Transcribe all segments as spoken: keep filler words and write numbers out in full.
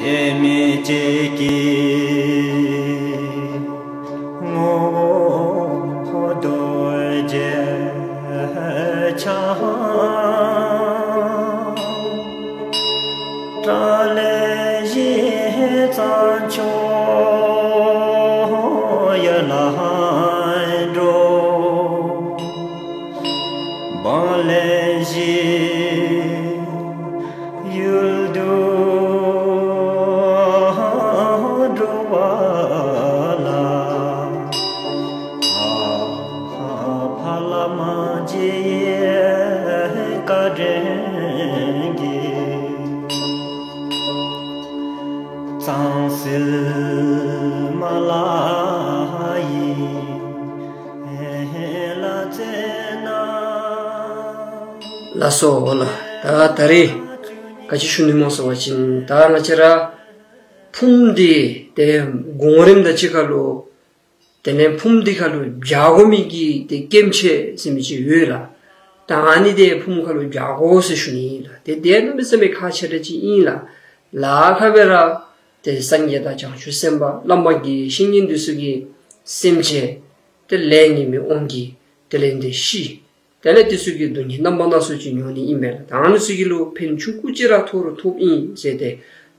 ཨེ་མི་ཅིག་གི་ངོ་བོ་རྡོ་རྗེ་འཆང་། སྐྲ་ལེན་བཞི་གཙང་ཕྱོགས་ཡར་ལ་འགྲོ། བང་ལེན་བཞི་ཡུལ་དུ་འགྲོ་བ་ལ། ཕ་ལ་མ་འཇིགས་བཀའ་དྲིན་གྱིས། གཙང་སེལ་མ་ལ་ཡི་ལ་ཚེ་ན། ལགས་སོ་ལགས། ད་ད་རེས་ག་ཅི་ཞུ་ནི་སྨོ་ཟེར་བ་ཅིན་ད་ང་བཅས་ར་ཕུངམ་འདི་ཏེ་གོང་རིམ་དང་གཅིག་ཁར་ལུ་དེ་ལས་ཕུངམ་འདི་ཁར་ལུ་སྦྱར་དགོ་མི་གི་ཏེ་སྐྱེམས་ཆས་ཟེར་མི་ཅིག་ཡོད་ལགས། ད་ཨ་ནི་འདི་ཕུངམ་ཁར་ལུ་སྦྱར་དགོ་ཟེར་ཞུ་ནི་ཨིན་ལགས། ཏེ་དེ་གནམ་མེད་ས་མེད་ཁག་ཆེ་དྲགས་ཅིག་ཨིན་ལགས། ལཱ་ཁག་སྦེ་ར་ཏེ་སངས་རྒྱས་དང་བྱང་ཆུབ་སེམས་དཔའ་བླ་མ་དགེ་བའི་བཤེས་གཉེན་འདི་ཚུ་གི་སེམས་ཅན་ཏེ་ལས་ངན་པའི་དབང་གིས་དེ་ལས་ཏེ་ཤི། དེ་ལས་དེ་ཚུ་གིས་སྡུག་བསྔལ་རྣམ་པ་སྣ་ཚོགས་ཅིག་མྱོང་ནི་ཨིན་པས་ལགས། ད་ཨ་ནི་ཚུ་གི་ལུ་ཕན་ཆུང་ཀུ་ཅིག་ར་ཐོགས་རུང་ཐོགསཔ་ཨིན་ཟེར་ཏེ་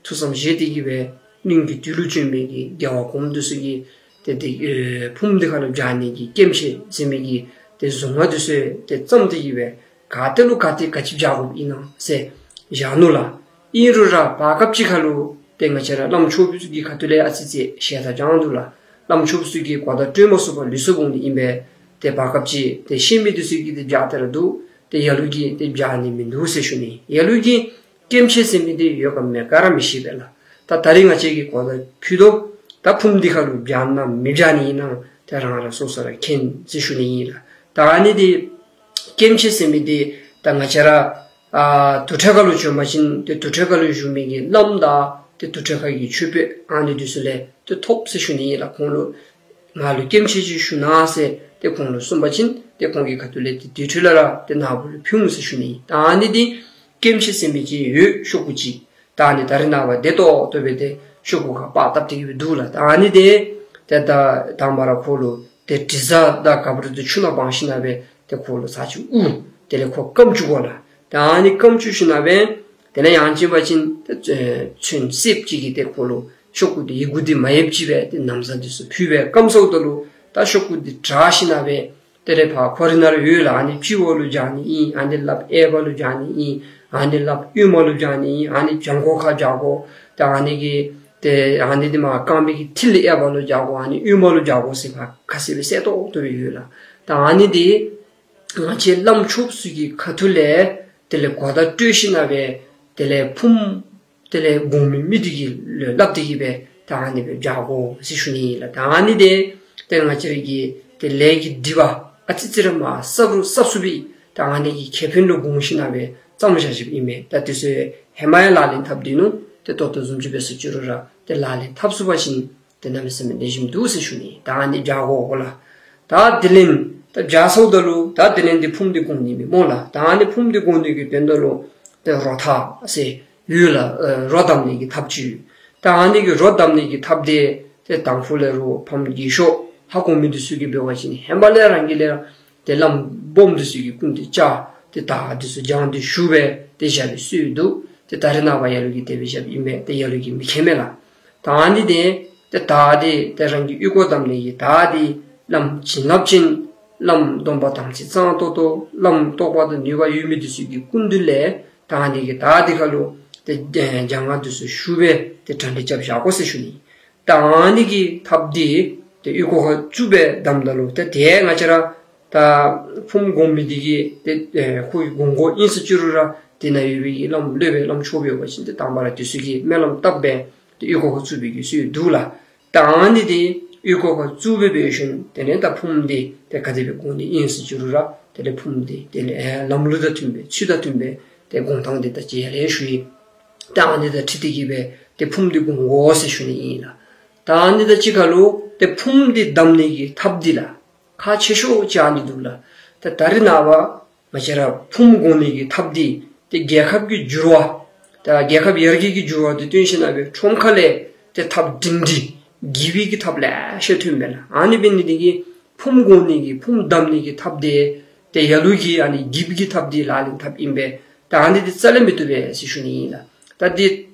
ཐུགས་བསམ་བཞེས་ཏེ་གི་སྦེ་སྔོན་གྱི་དུས་ལུ་བྱོན་མི་གི་རྒྱལ་བ་གོངམ་འདི་ཚུ་གིས་ཏེ་ཏེ་ཨེ་ཕུངམ་འདི་ཁར་ལུ་སྦྱར་ནི་གི་སྐྱེམས་ཆས་ཟེར་མི་གི་ཏེ་གཟུངས་སྔགས་འདི་ཚུ་ཏེ་བརྩམས་ཏེ་གི་སྦེ་ག་ཏེ་ལུ་ག་ཏེ་ག་ཅི་སྦྱར་དགོཔ་ཨིན་ན་ཟེར་བཞག་ནུག་ལགས། ཨིན་རུང་ར་བར་སྐབས་ཅིག་ཁར་ལུ་ཏེ་ང་བཅས་ར་བླམ་ཆོསཔ་ཚུ་གི་ཁ་ཐུག་ལས་ཨ་ཙི་ཅིག་ཞལ་ཏ་བྱང་འདུག་ལགས། བླམ་ཆོསཔ་ཚུ་གིས་གོ་བརྡ་སྤྲོད་མ་ཚུགས་པར་ལུས་སོ་འོང་ནི་ཨིན་པས། ཏེ་བར་སྐབས་ཅིག་ཏེ་ཤེས་མི་འདི་ཚུ་གིས་ཏེ་སྦྱར་ཏེ་ར་འདུག། ཏེ་ལ་ལུ་གིས་ཏེ་སྦྱར་ནི་མིན་འདུག་ཟེར་ཞུ་ནི། ལ་ལུ་གིས་སྐྱེམས་ཆས་ཟེར་མི་འདི་ཡོད་ག་མེད་ག་ར་མི་ཤེས་པས་ལགས། ད་ད་རིས་ང་བཅས་ཀྱིས་གོ་བརྡ་ཕུལ་དོ། ད་ཕུངམ་འདི་ཁར་ལུ་སྦྱར་ན་མི་སྦྱར་ནི་ཨིན་ན་ཏེ་རང་རང་སོ་སོ་ར་མཁྱེན་ཟེར་ཞུ་ནི་ཨིན་ལགས། ད་ཨ་ནི་འདི་སྐྱེམས་ཆས་ཟེར་མི་འདི་ད་ང་བཅས་ར་ཨ་དུར་ཁྲོད་ཁར་ལུ་བྱོན་པ་ཅིན་ཏེ་དུར་ཁྲོད་ཁར་ལུ་བཞུགས་མི་གི་བླམ་དང་ཏེ་དུར་ཁྲོད་ཁ་གི་མཆོད་དཔོན་ཨ་ནི་འདི་ཚུ་ལས་ཏེ་ཐོབ་ཟེར་ཞུ་ནི་ཨིན་ལགས། ཁོང་ལུ་ང་ལུ་སྐྱེམས་ཆས་ཅིག་ཞུ་གནང་ཟེར་ཏེ་ཁོང་ལུ་གསུངས་པ་ཅིན་ཏེ་ཁོང་གི་ཁ་ཐུག་ལས་ཏེ་དེ་འཕྲོ་ལས་ར་ཏེ་ནཱ་བུ་ལུ་ཕུལ་འོང་ཟེར་ཞུ་ནི། ད་ཨ་ནི་འདི་སྐྱེམས་ཆས་ཟེར་མི་ཅིག་ཡོད་ཤོག་གུ་ཅིག། ད་ཨ་ནི་ད་རིས་ནངས་པ་བདེ་ཏོག་ཏོ་སྦེ་ཏེ་ཤོག་གུ་ཁར་པར་བཏབ་སྟེ་གི་སྦེ་འདུག་ལགས། ད་ཨ་ནི་འདི་ཏེ་ད་དང་པ་ར་ཁོ་ལུ་ཏེ་དྲི་བཟང་དང་ག་བུར་དུ་ཆུ་ནང་སྦང་ཞིན་ན་སྦེ་ཏེ་ཁོ་ལུ་ཚར་གཅིག་དབུར། དེ་ལས་ཁོ་སྐམ་བཅུག་དགོ་ལགས། ད་ཨ་ནི་སྐམ་བཅུག་ཞིན་ན་སྦེ་དེ་ལས་ཡང་ཅིན་འབད་བ་ཅིན་ཏེ་ཚོན་སེརཔོ་ཅིག་གིས་ཏེ་ཁོ་ལུ་ཤོག་གུ་འདི་ཡི་གུ་འདི་མ་ཡིབ་ཅིག་སྦེ་ཏེ་ན་བཟའ་འདི་ཚུ་ཕུལ་སྦེ་སྐམ་སོངམ་ད་ལུ་ད་ཤོག་གུ་འདི་དྲས་ཞིན་ན་སྦེ་དེ་ལས་ཕར་ཁོ་རའི་ནང་ལུ་ཡོད་ལགས། ཨ་ནི་སྤྱི་བོ་ལུ་སྦྱར་ནི་ཨིན། ཨ་ནི་ལགཔ་གཡས་པ་ལུ་སྦྱར་ནི་ཨིན། ཨ་ནི་ལགཔ་གཡོན་མ་ལུ་སྦྱར་ནི་ཨིན། ཨ་ནི་བྱང་ཁོག་ཁར་སྦྱར་དགོ། ད་ཨ་ནི་གི་ཏེ་ཨ་ནི་འདི་མར་རྐང་པའི་གི་མཐིལ་གཡས་པ་ལུ་སྦྱར་དགོ། ཨ་ནི་གཡོན་མ་ལུ་སྦྱར་དགོ་ཟེར་ཕར་ཁ་གསལ་སྦེ་གསལ་ཏོག་ཏོ་སྦེ་ཡོད་ལགས། ད་ཨ་ནི་འདི་ང་བཅས་བླམ་ཆོསཔ་ཚུ་གི་ཁ་ཐུག་ལས་དེ་ལས་གོ་བརྡ་སྤྲོད་ཞིན་ན་སྦེ་དེ་ལས་ཕུངམ་དེ་ལས་གོང་མའི་མི་འདི་གི་ལུ་སླབ་སྟེ་གི་སྦེ་ད་ཨ་ནི་སྦེ་སྦྱར་དགོ་ཟེར་ཞུ་ནི་ཨིན་ལགས། ད་ཨ་ནི་འདི་ཏེ་ང་བཅས་ར་གི་ཏེ་ལས་ཀྱི་སྒྲིབ་པ་ཨ་ཙི་ཙི་ར་མར་སྲབ་རུང་སྲབ་སུ་སྦེ་ད་ཨ་ནི་གི་ཁེ་ཕན་ལུ་དགོངས་ཞིན་ན་སྦེ་བརྩམས་བཞག་བཞགཔ་ཨིན་མས། ད་དེ་ཚུ་ཧེ་མ་ཡང་ལག་ལེན་འཐབ་སྟེ་ནུག། ཏེ་ད་ལྟོ་བཟུམ་ཅིག་འབད་སོང་ཅི་རུང་ར་ཏེ་ལག་ལེན་འཐབ་ཚུགས་པ་ཅིན་ཏེ་གནམ་མེད་ས་མེད་ལེགས་ཤོམ་འདུག་ཟེར་ཞུ་ནི། ད་ཨ་ནི་སྦྱར་དགོ་ལགས། ད་དེ་ལས་ད་སྦྱར་སོངམ་ད་ལུ་ད་དེ་ལས་འདི་ཕུངམ་འདི་གོན་ནི་མས་སྨོ་ལགས། ད་ཨ་ནི་ཕུངམ་འདི་གོན་ནི་གི་དོན་དག་ལུ་ཏེ་རོ་ཐག་ཟེར་ཡོད་ལགས། ཨེ་རོ་བསྡམ་ནི་གི་ཐགཔ་ཅིག་ཡོད། ད་ཨ་ནི་གི་རོ་བསྡམ་ནི་གི་ཐགཔ་འདི་ཏེ་དང་ཕུ་ལས་རོགས་ཕམ་རྒས་ཤོས་ཧ་གོ་མི་འདི་ཚུ་གིས་འབད་བ་ཅིན་ཧེ་མ་ལས་རང་གིས་ལས་ར་ཏེ་བླམ་སྦོམ་འདི་ཚུ་གི་སྐུ་མདུན་བཅར་ཏེ་ད་འདི་ཚུ་སྦྱང་སྟེ་བཞུགས་སྦེ་ཏེ་བཞག་པའི་སྲོལ་འདུག། ཏེ་ད་རེས་ནངས་པ་ལ་ལུ་གིས་དེ་སྦེ་བཞགཔ་ཨིན་པས། ཏེ་ལ་ལུ་གིས་མི་མཁྱེན་མས་ལགས། ད་ཨ་ནི་འདི་ཏེ་ད་འདི་ཏེ་རང་གི་ཨོལ་ཀོ་བསྡམ་ནི་གི་ད་འདི་བླམ་བྱིན་རླབས་ཅན་བླམ་སྡོམ་པ་དམ་ཚིག་གཙང་ཏོག་ཏོ་བླམ་རྟོགས་པ་དང་ནུས་པ་ཡོད་མི་འདི་ཚུ་གི་སྐུ་མདུན་ལས་ད་ཨ་ནི་གི་ད་འདི་ཁར་ལུ་ཏེ་སྦྱང་སྔགས་འདི་ཚུ་ཞུ་སྦེ་ཏེ་གྲ་སྒྲིག་རྐྱབ་བཞག་དགོ་ཟེར་ཞུ་ནི། ད་ཨ་ནི་གི་ཐགཔ་འདི་ཏེ་ཨོལ་ཀོ་ཁར་བཙུགས་སྦེ་བསྡམ་ད་ལུ་ཏེ་ཏེ་ང་བཅས་ར་ད་ཕུངམ་གོན་མི་འདི་གིས་ཏེ་ཨེ་ཁོ་གིས་གོན་དགོཔ་ཨིན་ཟེར་ཅི་རུང་ར་དེ་ནང་ཡོད་པའི་གི་བླམ་སློབ་དཔོན་བླམ་ཆོསཔ་ཡོད་པ་ཅིན་ཏེ་དང་པ་ར་དེ་ཚུ་གིས་སྨོན་ལམ་བཏབ་སྦེ་ཏེ་ཨོལ་ཀོ་ཁར་བཙུགས་པའི་གི་སྲོལ་འདུག་ལགས། ད་ཨ་ནི་འདི་ཨོལ་ཀོ་ཁར་བཙུགས་སྦེ་འབད་ཞིནམ་དེ་ལས་ད་ཕུངམ་འདི་ཏེ་ག་དེ་སྦེ་གོན་ནི་ཨིན་ཟེར་ཅི་རུང་ར་དེ་ལས་ཕུངམ་འདི་དེ་ལས་ཨེ་ལམ་ལུགས་དང་མཐུན་པའི་ཚུལ་དང་མཐུན་པའི་ཏེ་གོན་ཐངས་འདི་ད་ཅི་ཡང་ལེན་ཞུ་ཡི། ད་ཨ་ནི་དང་འཁྲིལ་ཏེ་གི་སྦེ་ཏེ་ཕུངམ་འདི་གོན་དགོ་ཟེར་ཞུ་ནི་ཨིན་ལགས། ད་ཨ་ནི་དང་གཅིག་ཁར་ལུ་ཏེ་ཕུངམ་འདི་བསྡམ་ནི་གི་ཐགཔ་འདི་ལགས་ཁག་ཆེ་ཤོས་ཅིག་ཨ་ནི་འདུག་ལགས། ད་ད་རེས་ནངས་པ་ང་བཅས་ར་ཕུངམ་གོན་ནི་གི་ཐགཔ་འདི་ཏེ་རྒྱལ་ཁབ་ཀྱི་འགྱུར་བ་ ད་རྒྱལ་ཁབ་ཡར་རྒྱས་ཀྱི་འགྱུར་བ་འདི་སྟོན་ཞིནམ་ལས་ཁྲོམ་ཁ་ལས་ཏེ་ཐབས་སྒྲིང་སྒྲི་འགྱིབ་པའི་གི་ཐབས་ལེ་ཤ་ཐོན་པས་ལགས། ཨ་ནི་འབད་ནི་འདི་གིས་ཕུངམ་སྒོང་ནི་གི་ཕུངམ་བསྡམ་ནི་གི་ཐབས་འདི་ཏེ་ལ་ལུ་གིས་ཨ་ནི་འགྱིབ་ཀྱི་ཐབས་འདི་ལག་ལེན་འཐབ་ཨིན་པས། ད་ཨ་ནི་འདི་རྩ་ལས་མི་བཏུབ་པས་ཟེར་ཞུ་ནི་ཨིན་ལགས། ད་འདི་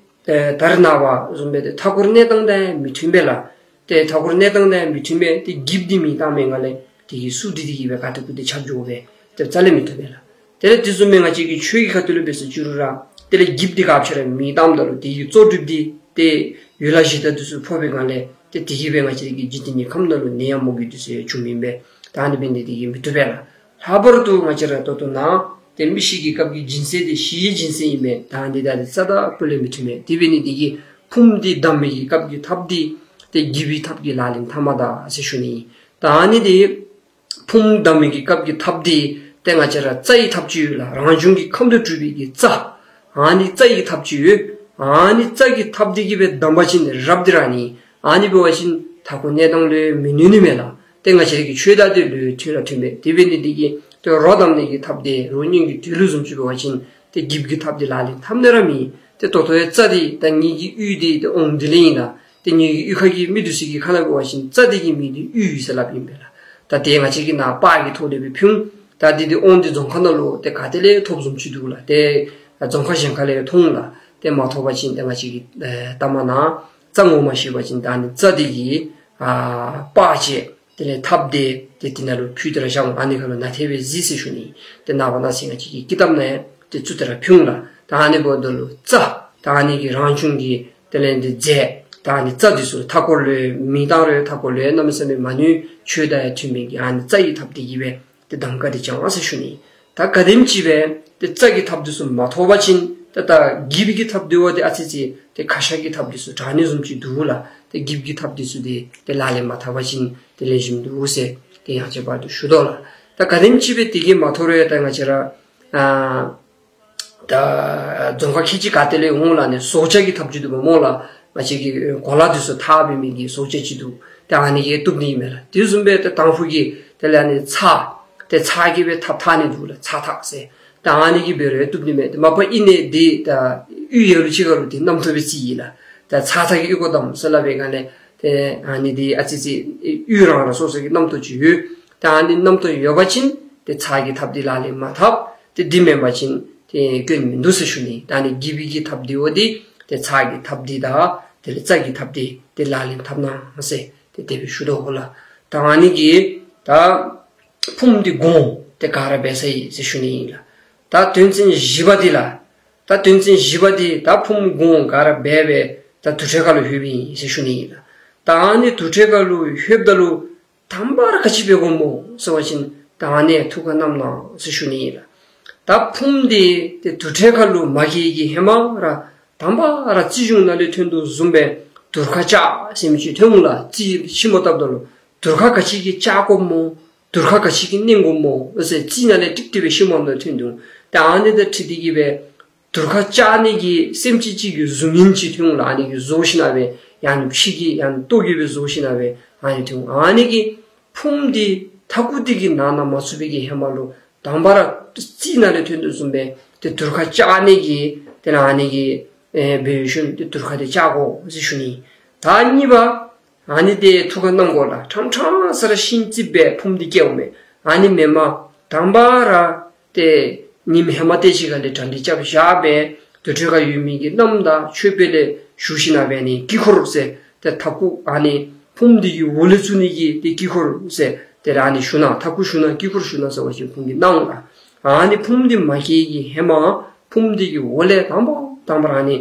ཨེ་ད་རེས་ནངས་པ་བཟུམ་སྦེ་ཏེ་མཐའ་འཁོར་གནས་སྟངས་དང་མི་མཐུན་པས་ལགས། ཏེ་མཐའ་འཁོར་གནས་སྟངས་དང་མི་མཐུན་པས། ཏེ་འགྱིབ་འདི་མེ་བཏང་མི་ནང་ལས་དེ་གིས་བསུབ་སྟེ་དེ་གིས་སྦེ་ག་ཏེ་གུ་ཏེ་ཁྱབ་འགྱོཝ་སྦེ་ཏེ་རྩ་ལས་མི་བཏུབ་པས་ལགས། དེ་ལས་དེ་བཟུམ་སྦེ་ང་བཅས་ཀྱི་ཆོས་ཀྱི་ཁ་ཐུག་ལུ་འབད་ཟེར་ཅི་རུང་ར་དེ་ལས་འགྱིབ་འདི་ག་ཅི་ར་མེ་བཏངམ་ད་ལུ་དེ་གི་བཙོག་གྲིབ་འདི་ཏེ་ཡུལ་ལྷ་གཞི་བདག་འདི་ཚུ་ཕོག་པའི་སྒང་ལས་ཏེ་དེ་གིས་སྦེ་ང་བཅས་ཀྱི་འཇིག་རྟེན་གྱི་ཁམས་ནང་ལུ་ནད་ཡམས་མུ་གེ་འདི་ཚུ་ཡང་འབྱུངམ་ཨིན་པས། ད་ཨ་ནི་འབད་ནི་འདི་གིས་མི་བཏུབ་པས་ལགས། ལྷག་པར་དུ་ང་བཅས་ར་ད་ལྟོ་ནཱ་ཏེ་མི་ཤི་གི་སྐབས་ཀྱི་སྦྱིན་སྲེག་འདི་ཞི་བའི་སྦྱིན་སྲེག་ཨིན་པས། ད་ཨ་ནི་འདི་ད་འདི་རྩ་དང་སྤུ་ལས་མི་མཐུན་མས། དེ་འབད་ནི་འདི་གིས་ཕུངམ་འདི་བསྡམ་མི་གི་སྐབས་ཀྱི་ཐབས་འདི་ཏེ་འགྱིབ་པའི་ཐབས་ཀྱིས་ལག་ལེན་འཐབ་མ་ད་ཟེར་ཞུ་ནི་ཨིན། ད་ཨ་ནི་འདི་ཕུངམ་བསྡམ་མི་གི་སྐབས་ཀྱི་ཐབས་འདི་ཏེ་ང་བཅས་ར་རྩ་ཡི་ཐབས་ཅིག་ཡོད་ལགས། རང་བྱུང་གི་ཁམས་དང་གྲུབ་པའི་གི་རྩ། ཨ་ནི་རྩ་ཡི་ཐབས་ཅིག་ཡོད། ཨ་ནི་རྩ་གི་ཐབས་འདི་གིས་སྦེ་བསྡམ་པ་ཅིན་རབ་འདི་ར་ནི། ཨ་ནི་འབད་བ་ཅིན་མཐའ་འཁོར་གནས་སྟངས་ལུ་མི་གནོད་ནི་མས་ལགས། ཏེ་ང་བཅས་ར་གི་ཆོས་དང་འདི་ལུ་མཐུན་ར་མཐུན་པས། དེ་འབད་ནི་འདི་གིས་ཏེ་རོ་བསྡམ་ནི་གི་ཐབས་འདི་རོ་སྙུན་གྱི་དུས་ལུ་བཟུམ་ཅིག་འབད་བ་ཅིན་ཏེ་འགྱིབ་ཀྱི་ཐབས་འདི་ལག་ལེན་འཐབ་ནི་ར་མེད། ཏེ་ད་ལྟོ་ཡང་རྩ་འདི་ད་ངེ་གི་གཡུས་འདི་ཏེ་ཨོང་འདི་ལས་ཨིན་ལགས། ཏེ་ངེ་གི་གཡུས་ཁ་གི་མི་འདི་ཚུ་གི་ཁ་ནང་འབད་བ་ཅིན་རྩ་འདི་གི་མིང་འདི་གཡུས་ཟེར་སླབ་ཨིན་པས་ལགས། ད་ཏེ་ང་བཅས་ཀྱིས་ནཱ་པར་གྱི་ཐོག་ལས་སྦེ་ཕུལ་འོང་། ད་འདི་འདི་ཨོང་འདི་རྫོང་ཁ་ནང་ལུ་ཏེ་ག་ཏེ་ལས་ཐོབ་བཟུམ་ཅིག་འདུག་ལགས། ཏེ་རྫོང་ཁ་གཞན་ཁ་ལས་ཐོབ་འོང་ལགས། ཏེ་མ་ཐོབ་པ་ཅིན་ཏེ་ང་བཅས་ཀྱིས་ཨེ་ལྟ་མ་ནཱ་རྩ་ངོ་མ་ཤེས་པ་ཅིན་ད་ཨ་ནི་རྩ་འདི་གི་ཨ་པར་ཅིག་དེ་ལས་ཐབས་འདི་ཏེ་འདི་ནང་ལུ་ཕུལ་ཏེ་ར་བཞག་འོང་། ཨ་ནི་ཁ་ལུ་ནཱ་དེ་སྦེ་གཟིགས་ཟེར་ཞུ་ནི། ཏེ་ནངས་པ་གནངས་ཚེ་ང་བཅས་ཀྱིས་ཀི་ཏབ་ནང་ཡང་ཏེ་བཙུགས་ཏེ་ར་ཕུལ་འོང་ལགས། ད་ཨ་ནི་འབདཝ་ད་ལུ་རྩ་ད་ཨ་ནི་གི་རང་བྱུང་གི་དེ་ལས་འདི་རྫས་ད་ཨ་ནི་རྩ་འདི་ཚུ་མཐའ་འཁོར་ལུ་མེ་བཏང་རུང་མཐའ་འཁོར་ལུ་ཡང་གནམ་མེད་ས་མེད་མ་གནོད། ཆོས་དང་ཡང་མཐུན་མི་གི་ཨ་ནི་རྩ་ཡི་ཐབས་འདི་གིས་སྦེ་ཏེ་བསྡམ་བཀའ་དྲིན་བསྐྱང་ཟེར་ཞུ་ནི། ད་ག་དེམ་ཅིག་སྦེ་ཏེ་རྩ་གི་ཐབས་འདི་ཚུ་མ་ཐོབ་པ་ཅིན་ད་ད་འགྱིབ་ཀྱི་ཐབས་འདི་བ་ཏེ་ཨ་ཙི་ཙི་ཏེ་ཁ་ཤ་གི་ཐབས་འདི་ཚུ་དྲག་ནི་བཟུམ་ཅིག་འདུག་ལགས། ཏེ་འགྱིབ་ཀྱི་ཐབས་འདི་ཚུ་འདི་ཏེ་ལག་ལེན་མ་འཐབ་པ་ཅིན་ཏེ་ལེགས་ཤོམ་འདུག་ཟེར་ཏེ་ཡང་ཁྱད་པར་དུ་ཞུ་དོ་ལགས། ད་ག་དེམ་ཅིག་སྦེ་དེ་གིས་མ་ཐོབ་རུང་ད་ང་བཅས་ར་ཨ་ད་རྫོང་ཁག་ཁལ་གཅིག་ག་ཏེ་ལས་འོང་ལགས། ཨ་ནི་ཟོག་བཅའ་གི་ཐབས་ཅིག་འདུག་པ་སྨོ་ལགས། ང་བཅས་ཀྱི་གོ་ལ་འདི་ཚུ་འཐག་འབད་མི་གི་ཟོག་བཅའ་ཅིག་འདུག། ཏེ་ཨ་ནི་གིས་བཏུབ་ནི་མས་ལགས། དེ་བཟུམ་སྦེ་ཏེ་དང་ཕུ་གི་དེ་ལས་ཨ་ནི་ཚར་ཏེ་ཚར་གྱིས་སྦེ་ཐགཔ་འཐག་ནི་འདུག་ལགས། ཚར་འཐག་ཟེར། ཏེ་ཨ་ནི་གིས་འབད་རུང་བཏུབ་ནི་མས། ཏེ་མ་པ་ཨིན་ནི་འདི་ད་གཡུས་ཡ་ལུ་ཅིག་ཁ་ལུ་ཏེ་རྣམ་རྟོག་སྦེ་རྩིས་ཡི་ལགས། ད་ཚར་འཐག་གི་གཡུས་སྒོ་བསྡམ་ཟེར་སླབ་པའི་སྒང་ལས་ཏེ་ཨ་ནི་འདི་ཨ་ཙི་ཙི་གཡུས་རང་རང་སོ་སོ་གི་རྣམ་རྟོག་ཅིག་ཡོད། ཏེ་ཨ་ནི་རྣམ་རྟོག་ཡོད་པ་ཅིན་ཏེ་ཚར་གྱི་ཐབས་འདི་ལག་ལེན་མ་འཐབ། ཏེ་འདི་མེན་པ་ཅིན་ཏེ་སྐྱོན་མིན་འདུག་ཟེར་ཞུ་ནི། ད་ཨ་ནི་འགྱིབ་པའི་གི་ཐབས་འདི་བ་འདི་ཏེ་ཚར་གྱི་ཐབས་འདི་དང་དེ་ལས་རྩ་གི་ཐབས་འདི་ཏེ་ལག་ལེན་འཐབ་གནང་ཟེར་ཏེ་དེ་སྦེ་ཞུ་དོ་ལགས། ད་ཨ་ནི་གིས་ད་ཕུངམ་འདི་གོང་ཏེ་ག་ར་འབད་ཚར་ཡི་ཟེར་ཞུ་ནི་ཨིན་ལགས། ད་དོན་ཚན་བཞི་པ་འདི་ལགས། ད་དོན་ཚན་བཞི་པ་འདི་ད་ཕུངམ་གོང་ག་ར་འབད་སྦེ་ད་དུར་ཁྲོད་ཁ་ལུ་ལྷོདཔ་ཨིན་ཟེར་ཞུ་ནི་ཨིན་ལགས། ད་ཨ་ནི་དུར་ཁྲོད་ཁ་ལུ་ལྷོདཔ་ད་ལུ་དང་པ་ར་ག་ཅི་འབད་དགོཔ་སྨོ་ཟེར་བ་ཅིན་ད་ཨ་ནི་ཐུགས་ཁར་བསྣམས་གནང་ཟེར་ཞུ་ནི་ཨིན་ལགས། ད་ཕུངམ་འདི་ཏེ་དུར་ཁྲོད་ཁ་ལུ་མ་བཀལ་གྱི་ཧེ་མ་ར་དང་པ་ར་རྩིས་གཞུང་ནང་ལས་ཐོན་དོ་བཟུམ་སྦེ་དུར་ཁ་ལྕགས་ཟེར་མི་ཅིག་ཐོན་འོང་ལགས། རྩིས་ཞིབ་མོ་བལྟཝ་ད་ལུ་དུར་ཁ་ག་ཅི་གི་ལྕགས་དགོཔ་སྨོ། དུར་ཁ་ག་ཅི་གི་མནན་དགོཔ་སྨོ་ཟེར་རྩིས་ནང་ལས་ཀྲིག་ཀྲི་སྦེ་ཞིབ་མོ་ནང་ཐོན་འདུག། ཏེ་ཨ་ནི་དང་འཁྲིལ་ཏེ་གིས་སྦེ་དུར་ཁ་ལྕགས་ནི་གི་སེམས་ཅན་ཅིག་གི་གཟུགས་བརྙན་ཅིག་ཐོན་འོང་ལགས། ཨ་ནི་གིས་བཟོ་ཞིནམ་ལས་ཡང་ཕྱེ་གི་ཡང་ལྟོ་གིས་སྦེ་བཟོ་ཞིནམ་ལས་ཨ་ནི་ཐོན་འོང་། ཨ་ནི་གིས་ཕུངམ་འདི་ཐ་གུ་འདི་གི་ནང་ན་མ་ཚུད་པའི་གི་ཧེ་མ་ལུ་དང་པ་ར་རྩིས་ནང་ལས་ཐོན་དོ་བཟུམ་སྦེ་ཏེ་དུར་ཁ་ལྕགས་ནི་གི་དེ་ལས་ཨ་ནི་གི་ཨེ་འབད་ཞིནམ་ཏེ་དུར་ཁ་འདི་ལྕགས་དགོ་ཟེར་ཞུ་ནི། ད་གཉིས་པ་ཨ་ནི་ཏེ་ཐུགས་ཁར་བསྣམ་དགོ་ལགས། ཕྲང་ཕྲང་ས་ར་ཤིང་རྩིགཔ་སྦེ་ཕུངམ་འདི་བཀལཝ་མེན། ཨ་ནི་མེན་པར་དང་པ་ར་ཏེ་ཉིནམ་ཧེ་མ་ཏེ་ཅིག་ཁར་ལས་གྲ་སྒྲིག་རྐྱབ་བཞག་སྦེ་དུར་ཁྲོད་ཁར་ཡོད་མི་གི་གནམ་དང་མཆོད་པ་ལས་ཞུ་ཞིནམ་ལས་ཨ་ནི་དཀྱིལ་འཁོར་ཟེར་ཏེ་ཐ་གུ་ཨ་ནི་ཕུངམ་འདི་གི་འོག་ལས་བཙུགས་ནི་གི་ཏེ་དཀྱིལ་འཁོར་ཟེར་ཏེ་ར་ཨ་ནི་ཞུ་ནི། ཐ་གུ་ཞུ་ནི་དཀྱིལ་འཁོར་ཞུ་ནི་ཟེར་བ་ཅིན་ཁོང་གིས་གནང་ལགས། ཨ་ནི་ཕུངམ་འདི་མ་བཀལ་གྱི་ཧེ་མ་ཕུངམ་འདི་གི་འོག་ལས་དང་པ་དང་པ་ར་ཨ་ནི་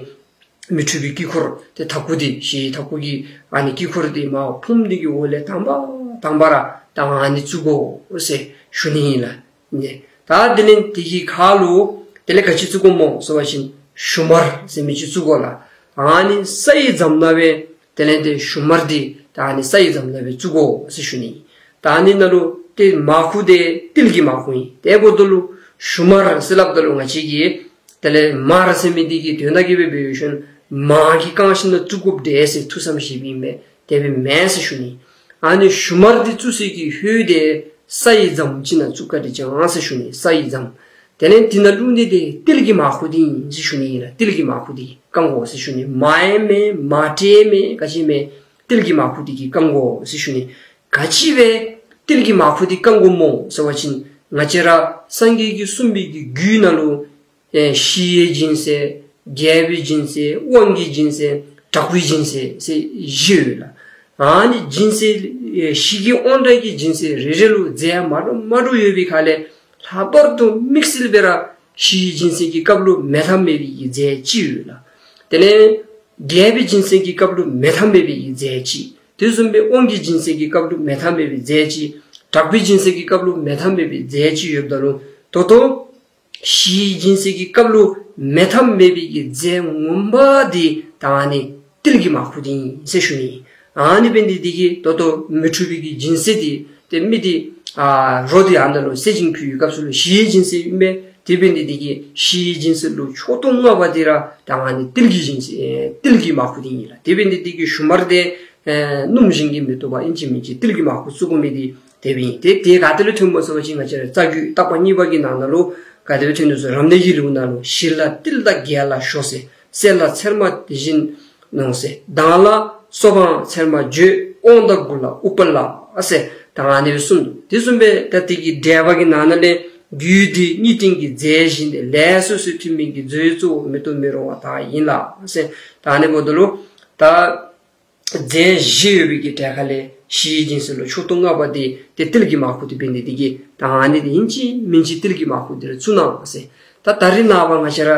མི་འཁྲུགས་པའི་དཀྱིལ་འཁོར་ཏེ་ཐ་གུ་འདི་ཞི་ཐ་གུ་གི་ཨ་ནི་དཀྱིལ་འཁོར་འདི་མ་ཕུངམ་འདི་གི་འོག་ལས་དང་པ་དང་པ་ར་ད་ཨ་ནི་བཙུགས་དགོ་ཟེར་ཞུ་ནི་ཨིན་ལགས། ནི་ད་དེ་ལས་དེ་གི་ཁ་ལུ་དེ་ལས་ག་ཅི་བཙུགས་དགོཔ་སྨོ་ཟེར་བ་ཅིན་ཞུན་མར་ཟེར་མི་ཅིག་བཙུགས་དགོ་ལགས། ཨ་ནི་ས་ཡི་ཟམ་ནང་སྦེ་དེ་ལས་ཏེ་ཞུན་མར་འདི་ད་ཨ་ནི་ས་ཡི་ཟམ་ནང་སྦེ་བཙུགས་དགོ་ཟེར་ཞུ་ནི། ད་ཨ་ནི་ནང་ལུ་ཏེ་མར་ཁུ་འདི་ཏིལ་གྱི་མར་ཁུ་ཨིན། དེ་འབདཝ་ད་ལུ་ཞུན་མར་ཟེར་སླབ་ད་ལུ་ང་བཅས་ཀྱིས་དེ་ལས་མར་ཟེར་མི་འདི་གི་དོན་དག་གིས་སྦེ་འབད་ཞིནམ་མར་གྱིས་བཀང་ཞིནམ་ལས་བཙུགས་དགོཔ་འདི་ཟེར་ཐུགས་བསམ་བཞེསཔ་ཨིན་པས། དེ་སྦེ་མེན་ཟེར་ཞུ་ནི། ཨ་ནི་ཞུན་མར་འདི་བཙུགས་སའི་གི་ཧོད་འདི་ས་ཡི་ཟམ་ཅིག་ནང་བཙུགས་བཀའ་དྲིན་བསྐྱང་ཟེར་ཞུ་ནི། ས་ཡི་ཟམ། དེ་ལས་དེ་ནང་བླུགས་ནི་དེ་ཏིལ་གྱི་མར་ཁུ་དེ་ཨིན་ཟེར་ཞུ་ནི་ཨིན་ལགས། ཏིལ་གྱི་མར་ཁུ་དེ་བཀང་དགོ་ཟེར་ཞུ་ནི། མར་ཡང་མེན་མར་ཊ་ཡང་མེན་ག་ཅི་མེན། ཏིལ་གྱི་མར་ཁུ་དེ་གིས་བཀང་དགོ་ཟེར་ཞུ་ནི། ག་ཅི་སྦེ་ཏིལ་གྱི་མར་ཁུ་དེ་བཀང་དགོཔ་སྨོ་ཟེར་བ་ཅིན་ང་བཅས་ར་སངས་རྒྱས་ཀྱིས་གསུངས་པའི་གི་རྒྱུད་ནང་ལུ་ཨེ་ཞི་བའི་སྦྱིན་སྲེག། རྒྱས་པའི་སྦྱིན་སྲེག། དབང་གི་སྦྱིན་སྲེག། དྲག་པོའི་སྦྱིན་སྲེག་ཟེར་བཞི་ཡོད་ལགས། ཨ་ནི་སྦྱིན་སྲེག་ཨེ་ཞི་རྒྱས་དབང་དྲག་གི་སྦྱིན་སྲེག་རེ་རེ་ལུ་རྫས་མ་འདྲཝ་མ་འདྲཝ་ཡོད་པའི་ཁར་ལས་ལྷག་པར་དུ་དམིགས་བསལ་སྦེ་ར་ཞི་བའི་སྦྱིན་སྲེག་གི་སྐབས་ལུ་མེད་ཐབས་མེད་པའི་གི་རྫས་ཅིག་ཡོད་ལགས། དེ་ལས་རྒྱས་པའི་སྦྱིན་སྲེག་གི་སྐབས་ལུ་མེད་ཐབས་མེད་པའི་གི་རྫས་ཅིག། དེ་བཟུམ་སྦེ་དབང་གི་སྦྱིན་སྲེག་གི་སྐབས་ལུ་མེད་ཐབས་མེད་པའི་རྫས་ཅིག། དྲག་པོའི་སྦྱིན་སྲེག་གི་སྐབས་ལུ་མེད་ཐབས་མེད་པའི་རྫས་ཅིག་ཡོདཔ་ད་ལུ་ད་ལྟོ་ཞི་བའི་སྦྱིན་སྲེག་གི་སྐབས་ལུ་མེད་ཐབས་མེད་པའི་གི་རྫས་ངོ་མ་དེ་ད་ཨ་ནི་ཏིལ་གྱི་མར་ཁུ་དེ་ཨིན་ཟེར་ཞུ་ནི། ཨ་ནི་འབད་ནི་དེ་གིས་ད་ལྟོ་མི་འཁྲུགས་པའི་གི་སྦྱིན་སྲེག་དེ་ཏེ་མི་དེ་ཨ་རོ་དེ་ཨ་ནཱ་ལུ་སྲེག་ཅིང་ཕུལ་བའི་སྐབས་སུ་ལུ་ཞི་བའི་སྦྱིན་སྲེག་ཨིན་པས། དེ་འབད་ནི་དེ་གིས་ཞི་བའི་སྦྱིན་སྲེག་ལུ་མཆོག་ཏུ་བསྔགས་པ་དེ་ར་ད་ཨ་ནི་ཏིལ་གྱི་སྦྱིན་སྲེག་ཨེ་ཏིལ་གྱི་མར་ཁུ་དེ་ཨིན་ལགས། དེ་འབད་ནི་དེ་གིས་ཞུན་མར་དེ་ཨེ་སྣུམ་བཞིན་གྱིས་མི་བཏུབ་པར་ཨིན་ཅི་མིན་ཅི་ཏིལ་གྱི་མར་ཁུ་བཙུགས་དགོ་མི་དེ་དེ་སྦེ་ཨིན། དེ་དེ་ག་ཏེ་ལུ་ཐོནམ་སྨོ་ཟེར་བ་ཅིན་ང་བཅས་ར་རྩ་རྒྱུད་བརྟག་པ་གཉིས་པ་གི་ནང་ན་ལུ་ག་དེ་སྦེ་ཐོན་ནུག་ཟེར་རབ་གནས་ཀྱི་ལེའུ་ནང་ལུ་ཞི་ལ་ཏིལ་དང་རྒྱས་ལ་ཞོ་ཟེར། བསད་ལ་ཚེར་མ་དེ་བཞིན་ནོ་ཟེར། མདངས་ལ་སོ་བའང་ཚེར་མ་བརྗོད། དབང་དང་གུ་ལ་ཨུཏྤ་ལ་ཟེར་ད་ཨ་ནི་སྦེ་གསུངས་ནུག། དེ་བཟུམ་སྦེ་ད་དེ་གི་འགྲེལ་པ་གི་ནང་ན་ལས་རྒྱུད་འདི་གཉིས་སྟེང་གི་རྫས་བཞི་སྟེ། ལས་སོ་སོའི་ཐུན་མིན་གྱི་མཛོད་གཙོ་བོ། མེད་དུ་མི་རུང་བ་དག་ཡིན་ལ་ཟེར་ད་ཨ་ནི་འབདཝ་ད་ལུ་ད་རྫས་བཞི་ཡོད་པའི་གི་གྲས་ཁ་ལས་ཞི་བའི་སྦྱིན་སྲེག་ལུ་མཆོག་ཏུ་བསྔགས་པ་དེ་ཏེ་ཏིལ་གྱི་མར་ཁུ་དེ་འབད་ནི་དེ་གིས་ད་ཨ་ནི་དེ་ཨིན་ཅི་མིན་ཅི་ཏིལ་གྱི་མར་ཁུ་དེ་ར་བཙུགས་གནང་ཟེར། ད་ད་རེས་ནངས་པ་ང་བཅས་ར་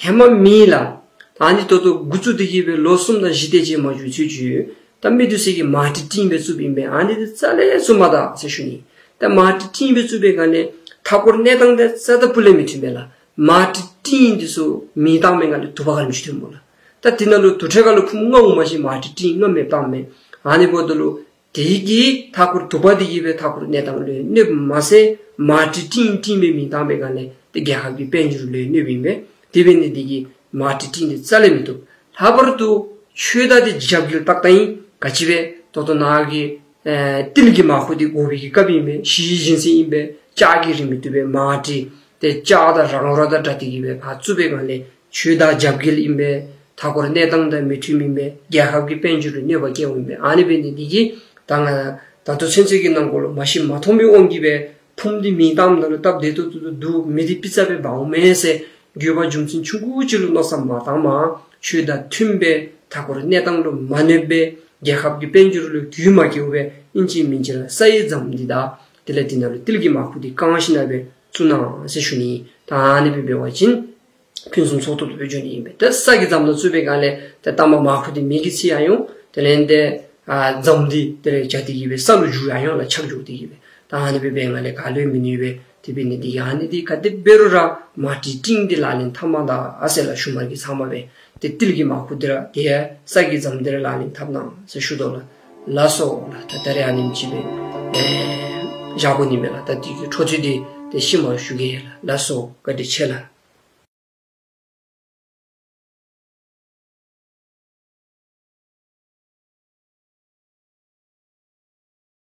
ཧེ་མ་མེད་ལགས། ད་ཨ་ནི་ད་ལྟོ་འགོ་བཙུགས་ཏེ་གི་སྦེ་ལོ་གསུམ་དང་བཞི་དེ་ཅིག་མ་འགྱོ་ཚུན་ཚོད་ད་མི་འདི་ཚུ་གིས་མར་ཊ་ཊིང་སྦེ་བཙུགསཔ་ཨིན་པས། ཨ་ནི་དེ་རྩ་ལས་བཙུགས་མ་ད་ཟེར་ཞུ་ནི། ད་མར་ཊ་ཊིང་སྦེ་བཙུགས་པའི་སྒང་ལས་མཐའ་འཁོར་གནས་སྟངས་དེ་རྩ་དང་ཕུ་ལས་མི་མཐུན་པས་ལགས། མར་ཊ་ཊིང་འདི་ཚུ་མེ་བཏང་པའི་སྒང་ལས་དུ་པ་ག་དེམ་ཅིག་ཐོནམ་སྨོ་ལགས། ད་དེ་ནང་ལུ་དུར་ཁྲོད་ཁ་ལུ་ཕུངམ་ལྔ་འོང་མ་གཞི་མར་ཊ་ཊིང་ལྔ་མེ་བཏངམ་མས། ཨ་ནི་འབདཝ་ད་ལུ་དེ་གིས་མཐའ་འཁོར་དུ་པ་དེ་གིས་སྦེ་མཐའ་འཁོར་གནས་སྟངས་ལུ་གནོདཔ་མ་ཚད་མར་ཊ་ཊིང་ཊིང་སྦེ་མེ་བཏང་པའི་སྒང་ལས་ཏེ་རྒྱལ་ཁབ་ཀྱི་དཔལ་འབྱོར་ལུ་གནོདཔ་ཨིན་པས། དེ་འབད་ནི་དེ་གིས་མར་ཊ་ཊིང་དེ་རྩ་ལས་མི་བཏུབ། ལྷག་པར་དུ་ཆོས་དང་དེ་རྒྱབ་འགལ་ཏག་ཏག་ཨིན། ག་ཅི་སྦེ་ད་ལྟོ་ནཱ་གི་ཨེ་ཏིལ་གྱི་མར་ཁུ་དེ་དགོ་པའི་གི་སྐབས་ཨིན་པས། ཞི་བའི་སྦྱིན་སྲེག་ཨིན་པས། ལྕགས་ཀྱིས་རེག་མི་བཏུབ་པས། མར་ཊ་དེ་ལྕགས་དང་རང་རོ་དང་འདྲ་སྟེ་གི་སྦེ་ཕར་བཙུགས་པའི་སྒང་ལས་ཆོས་དང་རྒྱབ་འགལ་ཨིན་པས། མཐའ་འཁོར་གནས་སྟངས་དང་མི་མཐུནམ་ཨིན་པས། རྒྱལ་ཁབ་ཀྱི་དཔལ་འབྱོར་ལུ་གནོད་པ་བསྐྱལཝ་ཨིན་པས། ཨ་ནི་འབད་ནི་དེ་གིས་ད་ང་ད་ལྟོ་ཚུན་ཚོད་ཀྱི་ནང་འཁོད་ལུ་མ་ཤེས་མ་མཐོང་བའི་དབང་གིས་སྦེ་ཕུངམ་འདི་མེ་བཏངམ་ད་ལུ་སྟབས་བདེ་ཏོག་ཏོ་འདུག། མེ་འདི་པི་ཙ་སྦེ་འབརཝ་མས་ཟེར་དགོས་པ་རྒྱུ་མཚན་ཆུང་ཀུ་ཅིག་ལུ་མནོ་བསམ་མ་བཏངམ་ཆོས་དང་མཐུནམ་སྦེ་མཐའ་འཁོར་གནས་སྟངས་ལུ་མ་གནོདཔ་སྦེ་རྒྱལ་ཁབ་ཀྱི་དཔལ་འབྱོར་ལུ་གྱོང་མ་བཀལཝ་སྦེ་ཨིན་ཅི་མིན་ཅི་ར་ས་ཡི་རྫམ་འདི་དང་དེ་ལས་དེ་ནང་ལུ་ཏིལ་གྱི་མར་ཁུ་འདི་བཀང་ཞིནམ་སྦེ་བཙུགས་གནང་ཟེར་ཞུ་ནི། ད་ཨ་ནི་སྦེ་འབད་བ་ཅིན་ཕུན་སུམ་ཚོགས་ཏོག་ཏོ་སྦེ་འགྱོ་ནི་ཨིན་པས། ད་ས་གི་རྫམ་ནང་བཙུགས་པའི་སྒང་ལས་ད་ལྟ་མ་མར་ཁུ་འདི་མེ་གིས་འཚིག་ཡར་འོང་། དེ་ལས་ཏེ་ཨ་རྫམ་འདི་དེ་ལས་བྱ་སྟེ་གི་སྦེ་ས་ལུ་འགྱུར་ཡར་འོང་ལགས། ཆག་འགྱོ་སྟེ་གི་སྦེ། ད་ཨ་ནི་སྦེ་འབད་བའི་སྒང་ལས་ག་ལུ་ཡང་མི་གནོད་པས། དེ་འབད་ནི་དེ་གིས་ཨ་ནི་འདི་ག་དེ་འབད་རུང་ར་མར་ཊ་ཊིང་འདི་ལག་ལེན་འཐབ་མ་ད་ཟེར་ལགས། ཞུན་མར་གྱི་ཚབ་མ་སྦེ་ཏེ་ཏིལ་གྱི་མར་ཁུ་འདི་ར་དེ་ཡང་ས་གི་རྫམ་འདི་ར་ལག་ལེན་འཐབ་གནང་ཟེར་ཞུ་དོ་ལགས། ལགས་སོ་ལགས། ད་ད་རེས་ཨ་ནེམ་ཅིག་སྦེ་ཨེ་བཞག་དགོ་ནི་མས་ལགས། ད་དེ་གི་འཕྲོ་མཐུད་འདི་ཏེ་ཤུལ་མ་ཞུ་གེ་ལགས། ལགས་སོ། བཀའ་དྲིན་ཆེ་ལགས།